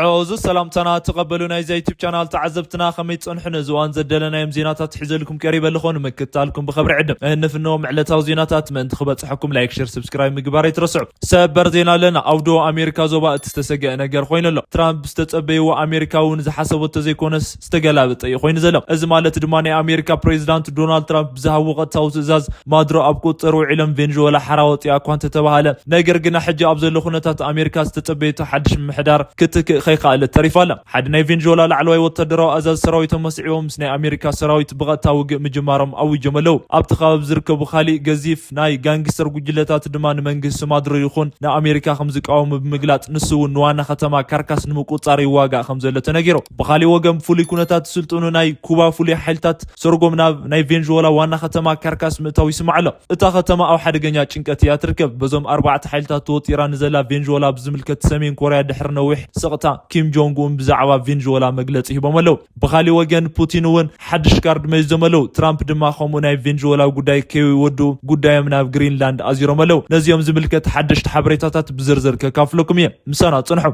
ሕዚ ሰላምታና ተቐበሉ። ናይዚ ዩቲብ ቻናል ተዓዘብትና ከመይ ትጸንሑ? ነዚ እዋን ዘደለናዮም ዜናታት ሒዘልኩም ቀሪበ ኣለኹ። ንምክትታልኩም ብኸብሪ ዕድም። እህንፍንዎም ዕለታዊ ዜናታት ምእንቲ ክበጽሐኩም ላይክ፣ ሼር፣ ሰብስክራይብ ምግባር ኣይትረስዑ። ሰበር ዜና ኣለና። ኣብ ደቡብ ኣሜሪካ ዞባ እቲ ዝተሰገአ ነገር ኮይኑ ኣሎ። ትራምፕ ዝተጸበይዎ ኣሜሪካ እውን ዝሓሰቦ ተዘይኮነስ ዝተገላበጠ እዩ ኮይኑ ዘሎ። እዚ ማለት ድማ ናይ ኣሜሪካ ፕሬዚዳንት ዶናልድ ትራምፕ ብዝሃብዎ ቀጥታዊ ትእዛዝ ማድሮ ኣብ ቁጥጥር ውዒሎም ቬንዙዌላ ሓራ ወፂኣ እኳ እንተተባሃለ፣ ነገር ግና ሕጂ ኣብ ዘሎ ኩነታት ኣሜሪካ ዝተጸበየቶ ሓድሽ ምምሕዳር ክትክእ ከይከኣለት ተሪፋ ኣላ። ሓደ ናይ ቬንዙዌላ ላዕለዋይ ወታደራዊ ኣዛዚ ሰራዊቶም መስዒቦም ምስ ናይ ኣሜሪካ ሰራዊት ብቐጥታ ውግእ ምጅማሮም ኣዊጆም ኣለዉ። ኣብቲ ከባቢ ዝርከቡ ካሊእ ገዚፍ ናይ ጋንግስተር ጉጅለታት ድማ ንመንግስቲ ማድሮ ይኹን ንኣሜሪካ ከም ዝቃወሙ ብምግላጽ፣ ንሱ እውን ንዋና ከተማ ካርካስ ንምቁጽጻር ይዋጋእ ከም ዘሎ ተነጊሩ። ብኻሊእ ወገን፣ ብፍሉይ ኩነታት ዝስልጥኑ ናይ ኩባ ፍሉይ ሓይልታት ሰርጎም ናብ ናይ ቬንዙዌላ ዋና ከተማ ካርካስ ምእታው ይስማዕ ኣሎ። እታ ከተማ ኣብ ሓደገኛ ጭንቀት እያ ትርከብ። በዞም ኣርባዕተ ሓይልታት ተወጢራ ንዘላ ቬንዙዌላ ብዝምልከት፣ ሰሜን ኮርያ ድሕሪ ነዊሕ ስቕታ ኪም ጆንግ ኡን ብዛዕባ ቬንዙዌላ መግለጺ ሂቦም ኣለዉ። ብኻሊእ ወገን፣ ፑቲን እውን ሓድሽ ካርድ መዚዞም ኣለዉ። ትራምፕ ድማ ከምኡ ናይ ቬንዙዌላ ጉዳይ ከይወዱ ጉዳዮም ናብ ግሪንላንድ ኣዚሮም ኣለዉ። ነዚኦም ዝምልከት ሓደሽቲ ሓበሬታታት ብዝርዝር ከካፍለኩም እየ። ምሳና ጽንሑ።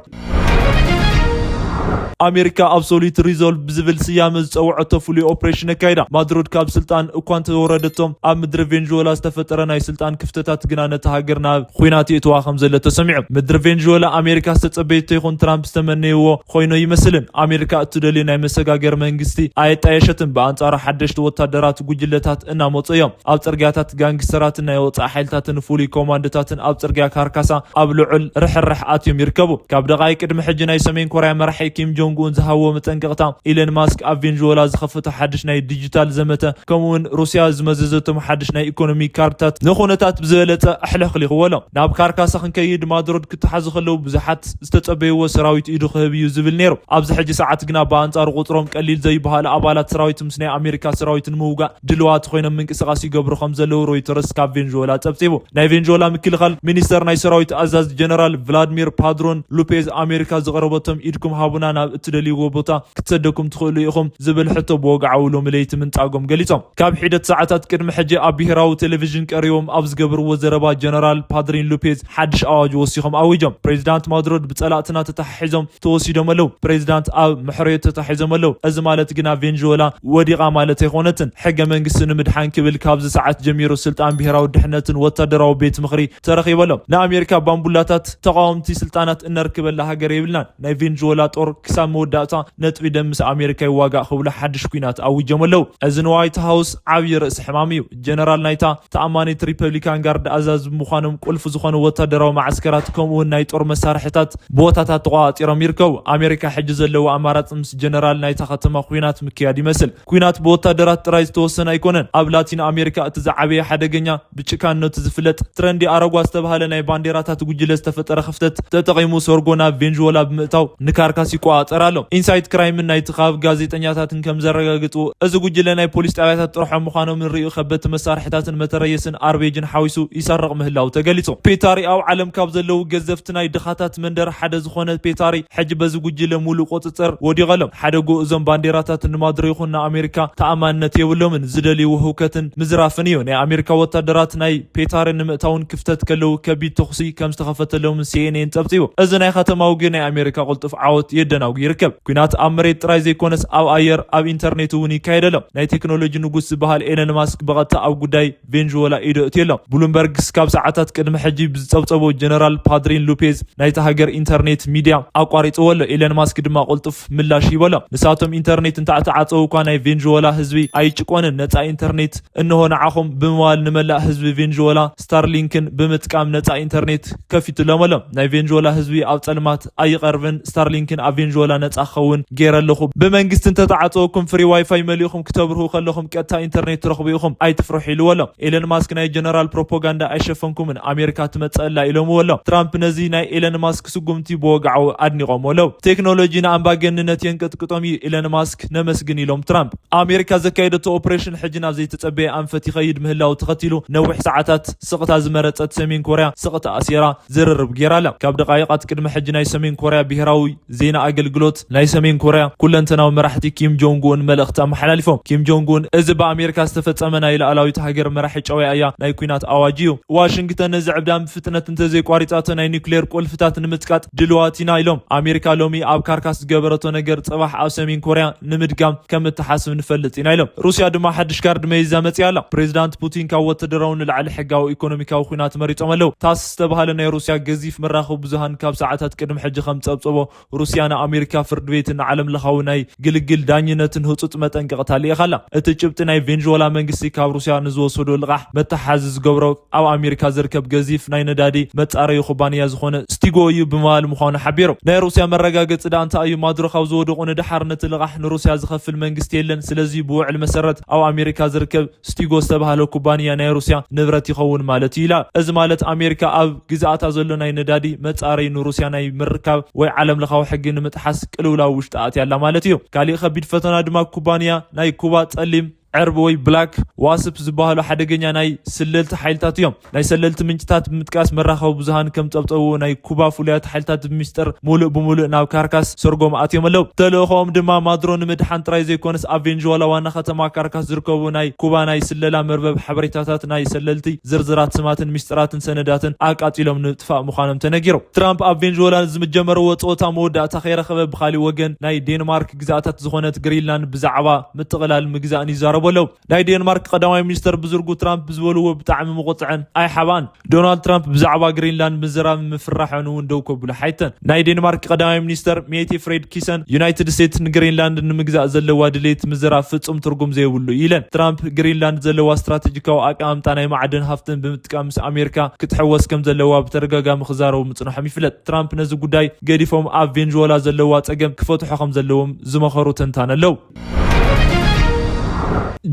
ኣሜሪካ ኣብሶሉት ሪዞልቭ ብዝብል ስያመ ዝጸውዐቶ ፍሉይ ኦፕሬሽን ኣካይዳ። ማድሮድ ካብ ስልጣን እኳ እንተወረደቶም፣ ኣብ ምድሪ ቬንዙዌላ ዝተፈጠረ ናይ ስልጣን ክፍተታት ግና ነታ ሃገር ናብ ኹናት የእትዋ ከም ዘሎ ተሰሚዑ። ምድሪ ቬንዙዌላ ኣሜሪካ ዝተጸበየቶ ይኹን ትራምፕ ዝተመነይዎ ኮይኑ ይመስልን። ኣሜሪካ እትደልዮ ናይ መሰጋገር መንግስቲ ኣየጣየሸትን። ብኣንጻሩ ሓደሽቲ ወታደራት ጉጅለታት እናመጹ እዮም። ኣብ ጽርግያታት ጋንግስተራትን ናይ ወጻኢ ሓይልታትን ፍሉይ ኮማንዶታትን ኣብ ጽርግያ ካርካሳ ኣብ ልዑል ርሕራሕ ኣትዮም ይርከቡ። ካብ ደቓይ ቅድሚ ሕጂ ናይ ሰሜን ኮርያ መራሒ ኪም ጆንግ ኡን ዝሃብዎ መጠንቀቕታ፣ ኢለን ማስክ ኣብ ቬንዙዌላ ዝኸፈቶ ሓድሽ ናይ ዲጂታል ዘመተ፣ ከምኡውን ሩስያ ዝመዘዘቶም ሓድሽ ናይ ኢኮኖሚ ካርድታት ንኹነታት ብዝበለጸ ኣሕለኽሊኽዎ ኣሎ። ናብ ካርካሳ ክንከይድ ማድሮድ ክተሓዙ ከለዉ ብዙሓት ዝተጸበይዎ ሰራዊት ኢዱ ክህብ እዩ ዝብል ነይሩ። ኣብዚ ሕጂ ሰዓት ግና ብኣንጻሩ ቁጽሮም ቀሊል ዘይበሃሉ ኣባላት ሰራዊት ምስ ናይ ኣሜሪካ ሰራዊት ንምውጋእ ድልዋት ኮይኖም ምንቅስቃስ ይገብሩ ከም ዘለዉ ሮይተርስ ካብ ቬንዙዌላ ጸብጺቡ። ናይ ቬንዙዌላ ምክልኻል ሚኒስተር ናይ ሰራዊት ኣዛዚ ጀነራል ቭላድሚር ፓድሮን ሉፔዝ ኣሜሪካ ዝቐረበቶም ኢድኩም ሃቡና ናብ እትደልይዎ ቦታ ክትሰደኩም ትኽእሉ ኢኹም ዝብል ሕቶ ብወግዓዊ ሎሚ ለይቲ ምንጻጎም ገሊጾም። ካብ ሒደት ሰዓታት ቅድሚ ሕጂ ኣብ ብሄራዊ ቴሌቪዥን ቀሪቦም ኣብ ዝገበርዎ ዘረባ ጀነራል ፓድሪን ሉፔዝ ሓድሽ ኣዋጅ ወሲኾም ኣዊጆም። ፕሬዚዳንት ማድሮድ ብጸላእትና ተተሓሒዞም ተወሲዶም ኣለዉ። ፕሬዚዳንት ኣብ መሕረዮ ተታሒዞም ኣለዉ። እዚ ማለት ግና ቬንዙዌላ ወዲቓ ማለት ኣይኮነትን። ሕገ መንግስቲ ንምድሓን ክብል ካብዚ ሰዓት ጀሚሩ ስልጣን ብሄራዊ ድሕነትን ወታደራዊ ቤት ምኽሪ ተረኺቡ ኣሎ። ንኣሜሪካ ባምቡላታት ተቃወምቲ ስልጣናት እነርክበላ ሃገር የብልናን። ናይ ቬንዙዌላ ጦር ክሳብ መወዳእታ ነጥቢ ደም ምስ ኣሜሪካ ይዋጋእ ክብሉ ሓድሽ ኲናት ኣዊጆም ኣለዉ። እዚ ንዋይት ሃውስ ዓብዪ ርእሲ ሕማም እዩ። ጀነራል ናይታ ተኣማኒት ሪፐብሊካን ጋርድ ኣዛዚ ብምዃኖም ቁልፊ ዝኾኑ ወታደራዊ ማዓስከራት ከምኡውን ናይ ጦር መሳርሕታት ቦታታት ተቆጻጺሮም ይርከቡ። ኣሜሪካ ሕጂ ዘለዎ ኣማራጺ ምስ ጀነራል ናይታ ከተማ ኲናት ምክያድ ይመስል። ኲናት ብወታደራት ጥራይ ዝተወሰነ ኣይኮነን። ኣብ ላቲን ኣሜሪካ እቲ ዝዓበየ ሓደገኛ ብጭካነቱ ዝፍለጥ ትረንዲ ኣረጓ ዝተባህለ ናይ ባንዴራታት ጉጅለ ዝተፈጠረ ክፍተት ተጠቒሙ ሰርጎ ናብ ቬንዙዌላ ብምእታው ንካርካስ ይቆጻጸር ኣሎ። ኢንሳይት ክራይምን ናይቲ ከባቢ ጋዜጠኛታትን ከም ዘረጋግጡ፣ እዚ ጉጅለ ናይ ፖሊስ ጣብያታት ጥርሖም ምዃኖም ንርእዩ ከበድቲ መሳርሕታትን መተረየስን ኣርቤጅን ሓዊሱ ይሰርቕ ምህላው ተገሊጹ። ፔታሪ ኣብ ዓለም ካብ ዘለዉ ገዘፍቲ ናይ ድኻታት መንደር ሓደ ዝኾነ ፔታሪ ሕጂ በዚ ጉጅለ ሙሉእ ቁጽጽር ወዲቑ ኣሎ። ሓደጉ እዞም ባንዴራታት ንማድሮ ይኹን ንኣሜሪካ ተኣማንነት የብሎምን፣ ዝደልይዎ ህውከትን ምዝራፍን እዩ። ናይ ኣሜሪካ ወታደራት ናይ ፔታሪ ንምእታውን ክፍተት ከለዉ ከቢድ ተኹሲ ከም ዝተኸፈተሎምን ሲ ኤን ኤን ጸብጺቡ። እዚ ናይ ከተማ ውግእ ናይ ኣሜሪካ ቅልጡፍ ዓወት የደናጉ ይርከብ። ኲናት ኣብ መሬት ጥራይ ዘይኮነስ ኣብ ኣየር፣ ኣብ ኢንተርኔት እውን ይካየድ ኣሎ። ናይ ቴክኖሎጂ ንጉስ ዝበሃል ኤለን ማስክ ብቐጥታ ኣብ ጉዳይ ቬንዙዌላ ኢዱ ኣእትዩ ኣሎ። ብሉምበርግ ክሳብ ሰዓታት ቅድሚ ሕጂ ብዝጸብጸቦ ጀነራል ፓድሪን ሉፔዝ ናይታ ሃገር ኢንተርኔት ሚድያ ኣቋሪጽዎ ኣሎ። ኤለን ማስክ ድማ ቅልጡፍ ምላሽ ሂቡ ኣሎ። ንሳቶም ኢንተርኔት እንተተዓጸዉ እኳ ናይ ቬንዙዌላ ህዝቢ ኣይጭቆንን። ነጻ ኢንተርኔት እንሆ ንዓኹም ብምባል ንመላእ ህዝቢ ቬንዙዌላ ስታርሊንክን ብምጥቃም ነጻ ኢንተርኔት ከፊቱሎም ኣሎ። ናይ ቬንዙዌላ ህዝቢ ኣብ ጸልማት ኣይቐርብን። ስታርሊንክን ኣብ ቬንዙዌላ ነጻ ክኸውን ገይረ ኣለኹ። ብመንግስቲ እንተተዓጸወኩም ፍሪ ዋይፋይ መሊእኹም ክተብርሁ ከለኹም ቀጥታ ኢንተርኔት ትረኽቡ ኢኹም። ኣይትፍርሑ ኢልዎ ኣሎ። ኤለን ማስክ ናይ ጀነራል ፕሮፓጋንዳ ኣይሸፈንኩምን፣ ኣሜሪካ ትመጸእላ ኢሎምዎ ኣሎ። ትራምፕ ነዚ ናይ ኤለን ማስክ ስጉምቲ ብወግዓዊ ኣድኒቖምዎ ኣለዉ። ቴክኖሎጂ ንኣምባገንነት የንቀጥቅጦም እዩ፣ ኤለን ማስክ ነመስግን ኢሎም ትራምፕ። ኣሜሪካ ዘካየደቶ ኦፕሬሽን ሕጂ ናብ ዘይተጸበየ ኣንፈት ይኸይድ ምህላው ተኸቲሉ ነዊሕ ሰዓታት ስቕታ ዝመረጸት ሰሜን ኮርያ ስቕታ ኣሲራ ዝርርብ ገይራ ኣላ። ካብ ደቓይቓት ቅድሚ ሕጂ ናይ ሰሜን ኮርያ ብሄራዊ ዜና ኣገልግሎት ናይ ሰሜን ኮርያ ኩለንተናዊ መራሕቲ ኪም ጆንግ ኡን መልእኽቲ ኣመሓላሊፎም። ኪም ጆንግ ኡን፣ "እዚ ብኣሜሪካ ዝተፈጸመ ናይ ሉዓላዊት ሃገር መራሒ ጨውያ እያ ናይ ኲናት ኣዋጅ እዩ። ዋሽንግተን ነዚ ዕብዳን ብፍጥነት እንተዘይቋሪጻቶ ናይ ኒውክሌር ቁልፍታት ንምጽቃጥ ድልዋት ኢና" ኢሎም። "ኣሜሪካ ሎሚ ኣብ ካርካስ ዝገበረቶ ነገር ጽባሕ ኣብ ሰሜን ኮርያ ንምድጋም ከም እትሓስብ ንፈልጥ ኢና" ኢሎም። ሩስያ ድማ ሓድሽ ካርድ መይዛ መጽያ ኣላ። ፕሬዚዳንት ፑቲን ካብ ወተደራዊ ንላዕሊ ሕጋዊ ኢኮኖሚካዊ ኲናት መሪጾም ኣለዉ። ታስ ዝተባህለ ናይ ሩስያ ገዚፍ መራኸቢ ብዙሃን ካብ ሰዓታት ቅድሚ ሕጂ ከም ጸብጸቦ፣ ሩስያ ንኣሜሪካ ፍርድ ቤትን ንዓለም ለኻዊ ናይ ግልግል ዳኝነትን ህጹጽ መጠንቀቕታ ልኢኻ ኣላ። እቲ ጭብጢ ናይ ቬንዙዌላ መንግስቲ ካብ ሩስያ ንዝወሰዶ ልቓሕ መተሓዚ ዝገብሮ ኣብ ኣሜሪካ ዝርከብ ገዚፍ ናይ ነዳዲ መጻረዩ ኩባንያ ዝኾነ ስቲጎ እዩ ብምባል ምዃኑ ሓቢሩ። ናይ ሩስያ መረጋገጺ ደኣ እንታይ እዩ? ማዱሮ ካብ ዝወደቑ ንደሓር ነቲ ልቓሕ ንሩስያ ዝኸፍል መንግስቲ የለን። ስለዚ ብውዕል መሰረት ኣብ ኣሜሪካ ዝርከብ ስቲጎ ዝተባህለ ኩባንያ ናይ ሩስያ ንብረት ይኸውን ማለት እዩ ኢላ። እዚ ማለት ኣሜሪካ ኣብ ግዝኣታ ዘሎ ናይ ነዳዲ መጻረይ ንሩስያ ናይ ምርካብ ወይ ዓለም ለኻዊ ሕጊ ንምጥሓስ ቅልውላው ውሽጢ ኣትያ ኣላ ማለት እዩ። ካሊእ ከቢድ ፈተና ድማ ኩባንያ ናይ ኩባ ጸሊም ዕርቢ ወይ ብላክ ዋስፕ ዝበሃሉ ሓደገኛ ናይ ስለልቲ ሓይልታት እዮም። ናይ ሰለልቲ ምንጭታት ብምጥቃስ መራኸቢ ብዙሃን ከም ጸብጸቡ ናይ ኩባ ፍሉያት ሓይልታት ብሚስጥር ሙሉእ ብሙሉእ ናብ ካርካስ ሰርጎም ኣትዮም ኣለዉ። ተልእኾኦም ድማ ማድሮ ንምድሓን ጥራይ ዘይኮነስ ኣብ ቬንዙዋላ ዋና ከተማ ካርካስ ዝርከቡ ናይ ኩባ ናይ ስለላ መርበብ ሓበሬታታት ናይ ሰለልቲ ዝርዝራት ስማትን ሚስጥራትን ሰነዳትን ኣቃጺሎም ንምጥፋእ ምዃኖም ተነጊሩ። ትራምፕ ኣብ ቬንዙዋላ ዝጀመርዎ ጸወታ መወዳእታ ከይረኸበ ብኻሊእ ወገን ናይ ዴንማርክ ግዝኣታት ዝኾነት ግሪንላንድ ብዛዕባ ምጥቕላል ምግዛእን ይዛረቡ ኣለዉ። ናይ ዴንማርክ ቀዳማይ ሚኒስተር ብዝርጉ ትራምፕ ብዝበልዎ ብጣዕሚ ምቑፅዕን ኣይሓባን። ዶናልድ ትራምፕ ብዛዕባ ግሪንላንድ ምዝራብ ምፍራሐን እውን ደው ከብሉ ሓይተን። ናይ ዴንማርክ ቀዳማይ ሚኒስተር ሜቴ ፍሬድኪሰን ዩናይትድ ስቴትስ ንግሪንላንድ ንምግዛእ ዘለዋ ድሌት ምዝራብ ፍጹም ትርጉም ዘይብሉ ኢለን። ትራምፕ ግሪንላንድ ዘለዋ ስትራቴጂካዊ ኣቀማምጣ ናይ ማዕድን ሃፍትን ብምጥቃም ምስ ኣሜሪካ ክትሕወስ ከም ዘለዋ ብተደጋጋሚ ክዛረቡ ምጽንሖም ይፍለጥ። ትራምፕ ነዚ ጉዳይ ገዲፎም ኣብ ቬንዙዌላ ዘለዋ ጸገም ክፈትሖ ከም ዘለዎም ዝመኸሩ ተንታን ኣለዉ።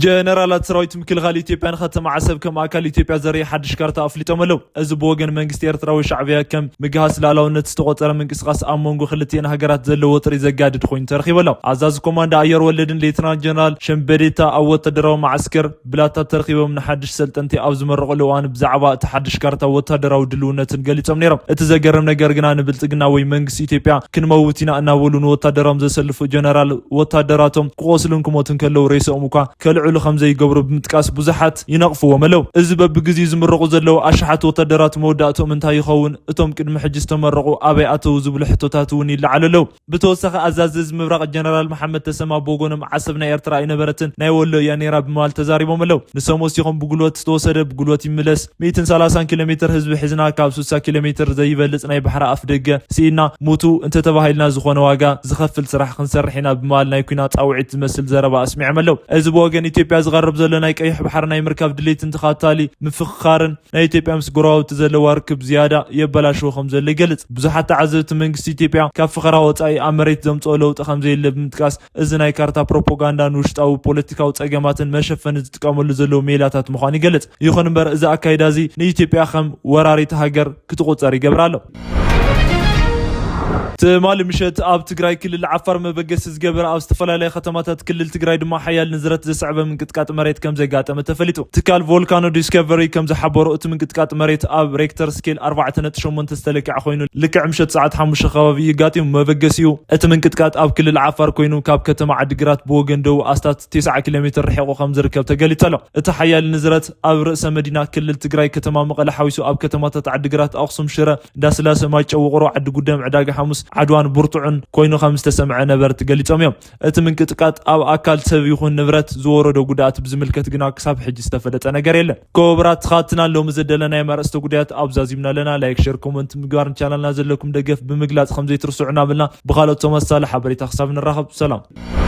ጀነራላት ሰራዊት ምክልኻል ኢትዮጵያ ንከተማ ዓሰብ ከም ኣካል ኢትዮጵያ ዘርኢ ሓድሽ ካርታ ኣፍሊጦም ኣለዉ። እዚ ብወገን መንግስቲ ኤርትራ ወይ ሻዕብያ ከም ምግሃስ ሉዓላውነት ዝተቖጸረ ምንቅስቓስ ኣብ መንጎ ክልቲኤን ሃገራት ዘሎ ወጥሪ ዘጋድድ ኮይኑ ተረኺቡ ኣሎ። ኣዛዚ ኮማንዶ ኣየር ወለድን ሌተናል ጀነራል ሸምበዴታ ኣብ ወታደራዊ መዓስከር ብላታ ተረኺቦም ንሓድሽ ሰልጠንቲ ኣብ ዝመረቑሉ እዋን ብዛዕባ እቲ ሓድሽ ካርታ ወታደራዊ ድልውነትን ገሊጾም ነይሮም። እቲ ዘገርም ነገር ግና ንብልጽግና ወይ መንግስቲ ኢትዮጵያ ክንመውት ኢና እናበሉ ንወታደሮም ዘሰልፉ ጀነራል ወታደራቶም ክቆስሉን ክሞቱን ከለዉ ሬስኦም እኳ ከልዕሉ ከም ዘይገብሩ ብምጥቃስ ብዙሓት ይነቕፍዎም ኣለዉ። እዚ በብግዜኡ ዝምረቑ ዘለዉ ኣሽሓት ወታደራት መወዳእትኦም እንታይ ይኸውን? እቶም ቅድሚ ሕጂ ዝተመረቑ ኣበይ ኣተዉ? ዝብሉ ሕቶታት እውን ይለዓሉ ኣለዉ። ብተወሳኺ ኣዛዚ እዝ ምብራቕ ጀነራል መሓመድ ተሰማ ብወገኖም ዓሰብ ናይ ኤርትራ ኣይነበረትን ናይ ወሎ እያ ነይራ ብምባል ተዛሪቦም ኣለዉ። ንሶም ወሲኾም ብጉልበት ዝተወሰደ ብጉልበት ይምለስ፣ ሚእትን ሰላሳን ኪሎ ሜትር ህዝቢ ሒዝና ካብ ስሳ ኪሎ ሜትር ዘይበልጽ ናይ ባሕሪ ኣፍ ደገ ስኢና ሙቱ እንተተባሂልና ዝኾነ ዋጋ ዝኸፍል ስራሕ ክንሰርሕ ኢና ብምባል ናይ ኲናት ጻውዒት ዝመስል ዘረባ ኣስሚዖም ኣለዉ። እዚ ብወገን ኢትዮጵያ ዝቐርብ ዘሎ ናይ ቀይሕ ባሕሪ ናይ ምርካብ ድሌትን ተኻታሊ ምፍኽኻርን ናይ ኢትዮጵያ ምስ ጎረባብቲ ዘለዋ ርክብ ዝያዳ የበላሽዎ ከም ዘሎ ይገልጽ። ብዙሓት ተዓዘብቲ መንግስቲ ኢትዮጵያ ካብ ፈኸራ ወጻኢ ኣብ መሬት ዘምጽኦ ለውጢ ከም ዘየለ ብምጥቃስ እዚ ናይ ካርታ ፕሮፓጋንዳ ንውሽጣዊ ፖለቲካዊ ጸገማትን መሸፈኒ ዝጥቀመሉ ዘለዉ ሜላታት ምዃኑ ይገልጽ። ይኹን እምበር እዚ ኣካይዳ እዚ ንኢትዮጵያ ከም ወራሪት ሃገር ክትቑጸር ይገብር ኣሎ። ትማሊ ምሸት ኣብ ትግራይ ክልል ዓፋር መበገሲ ዝገበረ ኣብ ዝተፈላለያ ከተማታት ክልል ትግራይ ድማ ሓያል ንዝረት ዘስዕበ ምንቅጥቃጥ መሬት ከም ዘጋጠመ ተፈሊጡ። ትካል ቮልካኖ ዲስከቨሪ ከም ዝሓበሮ እቲ ምንቅጥቃጥ መሬት ኣብ ሬክተር ስኬል ኣርባዕተ ነጥቢ ሸሞንተ ዝተለክዐ ኮይኑ ልክዕ ምሸት ሰዓት ሓሙሽተ ከባቢ እዩ ጋጢሙ። መበገሲኡ እቲ ምንቅጥቃጥ ኣብ ክልል ዓፋር ኮይኑ ካብ ከተማ ዓዲግራት ብወገን ደቡብ ኣስታት ተስዓ ኪሎ ሜትር ርሒቑ ከም ዝርከብ ተገሊጹ ኣሎ። እቲ ሓያል ንዝረት ኣብ ርእሰ መዲና ክልል ትግራይ ከተማ መቐለ ሓዊሱ ኣብ ከተማታት ዓዲግራት፣ ኣኽሱም፣ ሽረ፣ እንዳስላሰ፣ ማይጨው፣ ውቕሮ፣ ዓዲ ጉደም፣ ዕዳጋ ሓሙስ፣ ዓድዋን ብርቱዕን ኮይኑ ከም ዝተሰምዐ ነበርቲ ገሊጾም እዮም። እቲ ምንቅጥቃጥ ኣብ ኣካል ሰብ ይኹን ንብረት ዝወረዶ ጉድኣት ብዝምልከት ግና ክሳብ ሕጂ ዝተፈለጠ ነገር የለን። ክቡራት ተኻትናን ሎሚ ዘደለናዮም ኣርእስተ ጉዳያት ኣብ ዛዚምና ኣለና። ላይክ፣ ሼር፣ ኮመንት ምግባርን ቻናልና ዘለኩም ደገፍ ብምግላጽ ከም ዘይትርስዑ እናበልና ብኻልኦት ተመሳሳሊ ሓበሬታ ክሳብ ንራኸብ ሰላም።